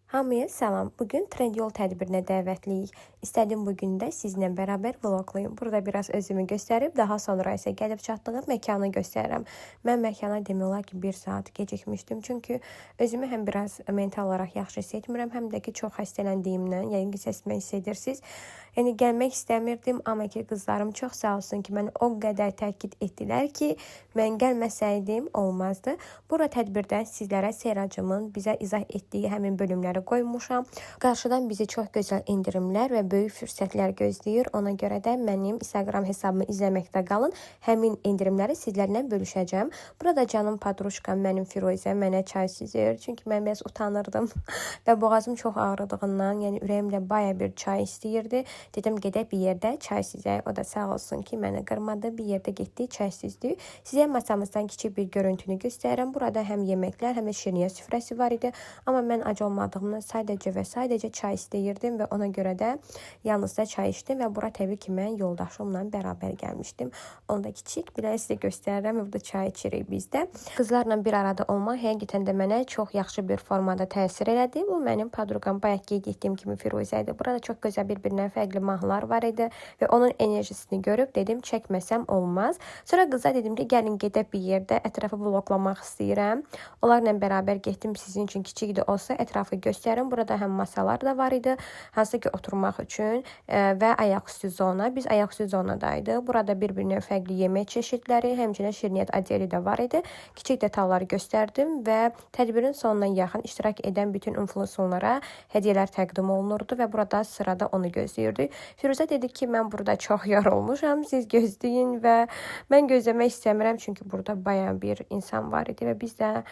Hamıya salam. Bugün Trendyol tədbirinə dəvətliyik. İstədim bu gün də sizinlə bərabər vloglayım. Burada biraz özümü göstərib, daha sonra isə gəlib çatdığım məkanı göstərirəm. Mən məkana demək olar ki, 1 saat gecikmişdim. Çünki özümü həm biraz mental olaraq yaxşı hiss etmirəm, həm də ki, çox xəstələndiyimdən, yəqin ki, səsimi hiss edirsiniz. Yəni gəlmək istəmirdim, amma ki, qızlarım çox sağ olsun ki, məni o qədər təkid etdilər ki, mən gəlməsəydim olmazdı. Bura tədbirdə sizlərə Seracımın bizə izah etdiyi həmin bölümləri qoymuşam. Qarşıdan bizi çox gözəl endirimlər və böyük fürsətlər gözləyir. Ona görə də mənim Instagram hesabımı izləməkdə qalın. Həmin endirimləri sizlərlə bölüşəcəm. Burada canım padruşkam mənim Firuzə mənə çay süzür. Çünki mən biraz utanırdım və boğazım çox ağrıdığından, yəni ürəyim də baya bir çay istəyirdi. Dedim gedək bir yerdə çay süzək. O da sağ olsun ki, məni qırmadı. Bir yerdə getdik, çay süzdük. Sizə masamızdan kiçik bir görüntünü göstərirəm. Burada həm yeməklər, həm də şirniyyat süfrəsi var idi. Amma mən ac olmadığımdan sadəcə və sadəcə çay istəyirdim və ona görə də yalnızca çay içdim və bura təbii ki, mən yoldaşımla bərabər gəlmişdim. Onu da kiçik belə sizə göstərirəm. Burada çay içirik biz də. Qızlarla bir arada olmaq həqiqətən də mənə çox yaxşı bir formada təsir elədi. Bu mənim padruqam, bayaq qeyd etdiyim kimi Firuzə idi. Burada çox gözəl bir-birindən fərqli mahnılar var idi və onun enerjisini görüb dedim çəkməsəm olmaz. Sonra qıza dedim ki, gəlin gedək bir yerdə ətrafı vloglamaq istəyirəm. Onlarla bərabər getdim, sizin üçün kiçik də olsa ətrafı göstərim. Burada həm masalar da var idi, hansı ki oturmaq üçün və ayaqüstü zona. Biz ayaqüstü zonadaydıq. Burada bir-birindən fərqli yemək çeşidləri, həmçinin şirniyyat adeli də var idi. Kiçik detalları göstərdim və tədbirin sonuna yaxın iştirak edən bütün influencerlara hədiyyələr təqdim olunurdu və burada sırada onu gözləyirdik. Firuzə dedi ki, mən burada çox yorulmuşam, siz gözləyin və mən gözləmək istəmirəm, çünki burada bayağı bir insan var idi və biz də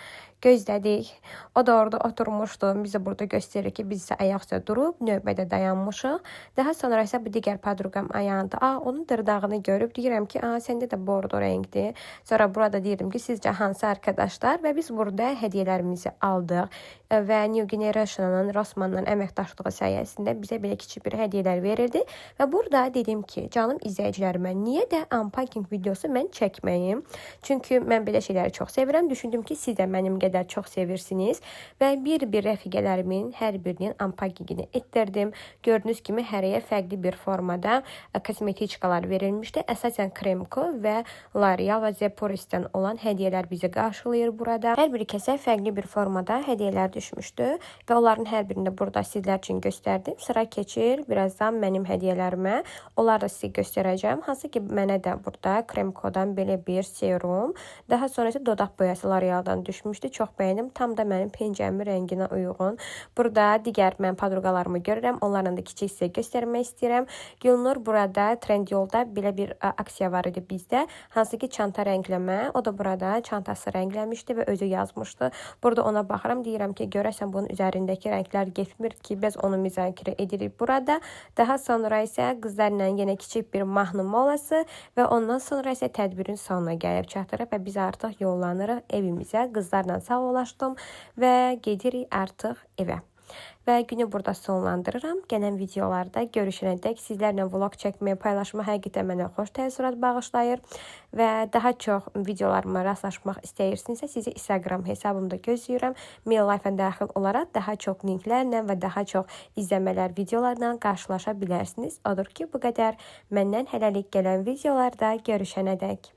gözlədik. O da orada oturmuşdu. Biz də burada göstərir ki, biz isə ayaq üstə durub növbədə dayanmışıq. Daha sonra isə bu digər padruqam ayağında, onun dırdağını görüb deyirəm ki, səndə də bordo rəngdir. Sonra burada deyirdim ki, sizcə hansı arkadaşlar və biz burada hədiyyələrimizi aldıq və New Generation'ın Rossmannla əməkdaşlığı sayəsində bizə belə kiçik bir hədiyyələr verildi və burada dedim ki, canım izləyicilərimə niyə də unpacking videosu mən çəkməyim? Çünki mən belə şeyləri çox sevirəm. Düşündüm ki, siz də mənim qədər çox sevirsiniz və bir-bir rəfiqələrimin hər birinin unpackingini etdirdim. Gördüyünüz kimi hərəyə fərqli bir formada kosmetiçkalar verilmişdi. Əsasən Kremco və L'Oreal və Zeporis'dən olan hədiyyələr bizi qarşılayır burada. Hər bir kəsə fərqli bir formada hədiyyələr düşmüşdü və onların hər birini də burada sizlər üçün göstərdim. Sıra keçir birazdan mənim hədiyyələrimə. Onları da sizə göstərəcəm. Hansı ki mənə də burada Kremco'dan belə bir serum, daha sonra isə dodaq boyası L'Oreal'dan düşmüşdü. Çox bəyəndim. Tam da mənim pencəmin rənginə uyğun. Burada digər mən padruqalarımı görürəm. Onlarla da kiçik sizə göstərmək istəyirəm. Gülnur burada Trendyolda belə bir aksiya var idi bizdə. Hansı ki çanta rəngləmə. O da burada çantası rəngləmişdi və özü yazmışdı. Burada ona baxıram. Deyirəm ki, görəsən bunun üzərindəki rənglər getmir ki, biz onu müzakirə edirik burada. Daha sonra isə qızlarla yenə kiçik bir mahnı molası və ondan sonra isə tədbirin sonuna gəlib çatırıq və biz artıq yollanırıq evimizə. Qızlarla sağollaşdım və gedirik artıq evə. Və günü burada sonlandırıram. Gələn videolarda görüşənədək sizlərlə vlog çəkməyi, paylaşmaq həqiqətən mənə xoş təəssürat bağışlayır və daha çox videolarıma rastlaşmaq istəyirsinizsə, sizi Instagram hesabımda gözləyirəm. Mail Life-a daxil olaraq daha çox linklərlə və daha çox izləmələr videolarla qarşılaşa bilərsiniz. Odur ki, bu qədər. Məndən hələlik gələn videolarda görüşənədək.